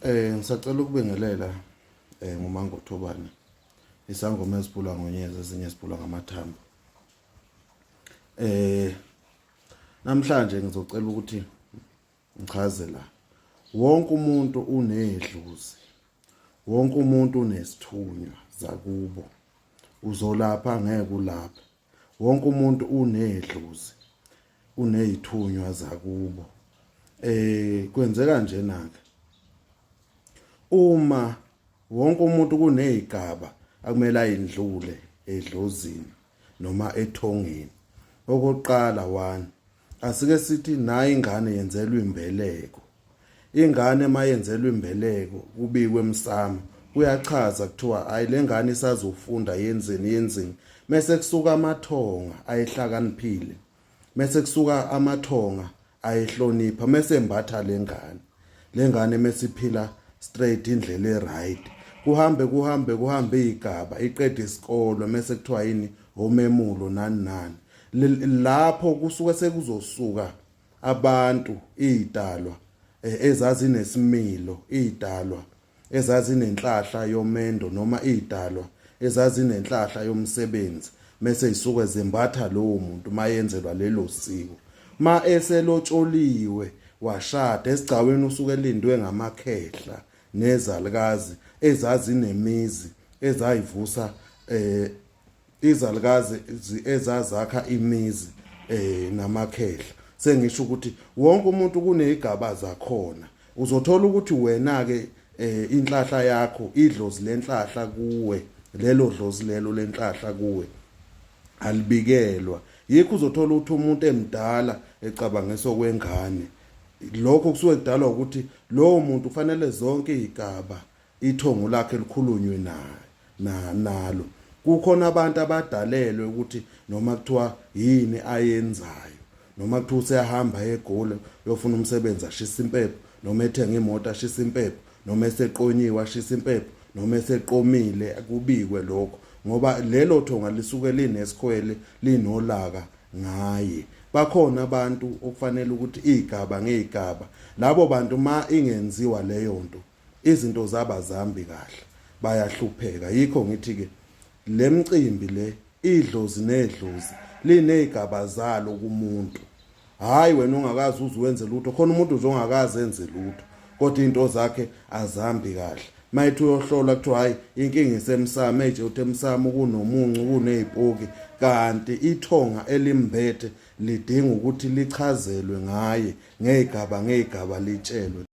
Ngisacela ukubingelela nguMangothobane. Isangoma esiphula ngonyezi ezinye esiphula ngamathambo. Eh namhlanje ngizocela ukuthi ngichaze la. Wonke umuntu unedlozi. Wonke umuntu unesithunywa zakubo. Uzolapha ngeke ulaphe. Wonke umuntu unedlozi. Unezithunywa zakubo. Kwenzeka njena ke. Uma wonke umuntu kunezigaba akumele ayindlule edlozini noma ethongeni. Okokuqala one asike sithi nayi ingane yenzelwa imbeleko. Ingane mayenzelwa imbeleko kubikwe emsamo kuyachaza kuthiwa hayi le ngane isazofunda yenzeni yenzeni mese kusuka amathonga ayehlakaniphile mese kusuka amathonga ayehlonipha mese embatha lengane lengane mesiphila straight indlela eright kuhambe kuhambe kuhambe igaba iqede isikolo mese kuthiwa yini omemulo nani nani lapho kusuke sekuzosuka abantu izidalwa eh, ezazinesimilo izidalwa ezazinenhlahla yomendo noma izidalwa ezazinenhlahla yomsebenzi mese isuke zembatha lowo muntu mayenzelwa lelo siko ma eselotsholiwe washada esigcawini usuke elindwe ngamakhehla nezalukazi ezazinemizi ezayivusa eh izalukazi ezazakha imizi eh namakhehla sengisho ukuthi wonke umuntu kunezigaba zakhona uzothola ukuthi wena ke eh inhlahla yakho idlozi lenhlahla kuwe lelo dlozi lelo lenhlahla kuwe alibikelwa yikho uzothola ukuthi umuntu emdala ecabanga esokwengane lokho kusuke kudalwa ukuthi lowo muntu kufanele zonke izigaba ithongo lakhe likhulunywe naye na nalo kukhona abantu abadalelwe ukuthi noma kuthiwa yini ayenzayo noma kuthiwa useyahamba eGoli uyofuna umsebenzi ashisa impepho noma ethenga imoto ashisa impepho noma eseqonyiwe ashisa impepho noma eseqomile kubikwe lokho ngoba lelo thonga lisuke linesikhwele linolaka ngaye bakhona abantu okufanele ukuthi igaba ngegaba labo bantu ma ingenziwa leyo nto izinto zaba zambi kahle bayahlupheka yikho ngithi ke lemcimbi le idlozi nedlozi linezigaba zalo kumuntu hayi wena ungakazi uze wenze lutho khona umuntu nje ongakazi enze lutho kodwa into zakhe azambi kahle mayithi uyohlola kuthiwa hayi inkinga isemsamo eje uthi emsamo kunomuncu kunezipoki kanti ithonga elimbethe lidinga ukuthi lichazelwe ngaye ngezigaba ngezigaba litshelwe.